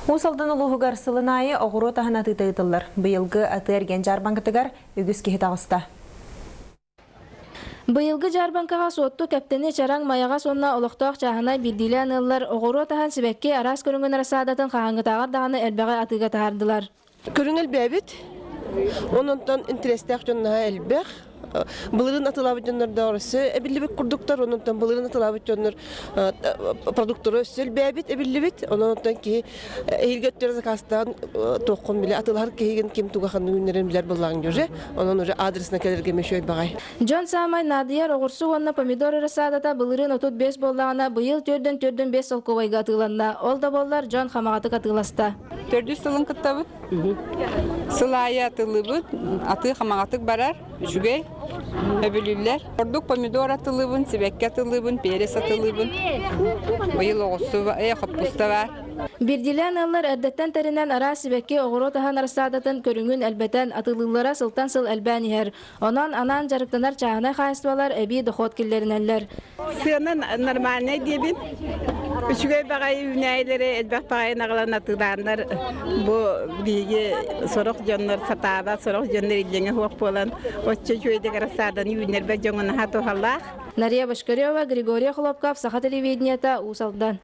Уус Алдан улууһугар сылын аайы оҕуруот аһын атыыта ыытыллар. Быйылгы атыы-эргиэн дьаарбаҥкатыгар үгүс киһи таҕыста. Быйылгы дьаарбаҥкаҕа Суотту, Кэптэни, Чараҥ, Майаҕас уонна олохтоох чааһынай биирдиилээн ыаллар оҕуруот аһын сибэкки араас көрүҥүн рассадатын хаһааҥҥытааҕар даҕаны элбэҕи атыыга таһаардылар. Көрүҥ элбээбит. Онон интэриэстээх дьон наһаа элбэх. Былырыын атыылаабыт дьоннордооҕор өссө эбиллибит курдуктар. Онон былырыын атыылаабыт дьоннор продуктара өссө элбээбит, эбиллибит. Онон киһи эһиилги өттүгэр заказтаан туоххун билэ атыылаһар киһигин ким туга ханнык үүннэрин билэр буоллаҕыҥ уже. Онон уже адресына кэлэргэ мөшөй баҕай. Дьон саамай наадыйар оҕурсу уонна помидор рассадата былырыын 35 буоллаҕына, быйыл төрдөн төрдөн 5 солкуобайга атыыланна. Ол да буоллар дьон хамаҕатык атыыласта. Төрдүс сылын кыттабыт. Сыл аайы атыллыыбыт, атыы хамаҕатык барар, үчүгэй, өбүлүүллэр. Ордук помидор атыллыыбын, сибэкки атыллыыбын, перец атыллыыбын. Быйыл оҕурсу, э, хоппуста баар. Биирдиилээн ыаллар эрдэттэн тэринэн араас сибэкки оҕуруот аһын рассадатын көрүҥүн элбэтэн, атыылыыллара сылтан сыл элбээн иһэр. Онон анаан дьарыктанар чааһынай хаһаайыстыбалар эбии дохуот киллэринэллэр. Сыана нормальнай диэбин. Үчүгэй баҕайы үүнээйилэри элбэх баҕайы аҕалан атыылааннар бу биһиги сорох дьоннор сатаабат, сорох дьоннор иллэҥэ суох буолан оччо үчүгэйдик рассаданы үүннэрбэт дьоҥҥо наһаа туһалаах. Нария Бочкарева, Григорий Охлопков, Саха телевидениета, Уус Алдан.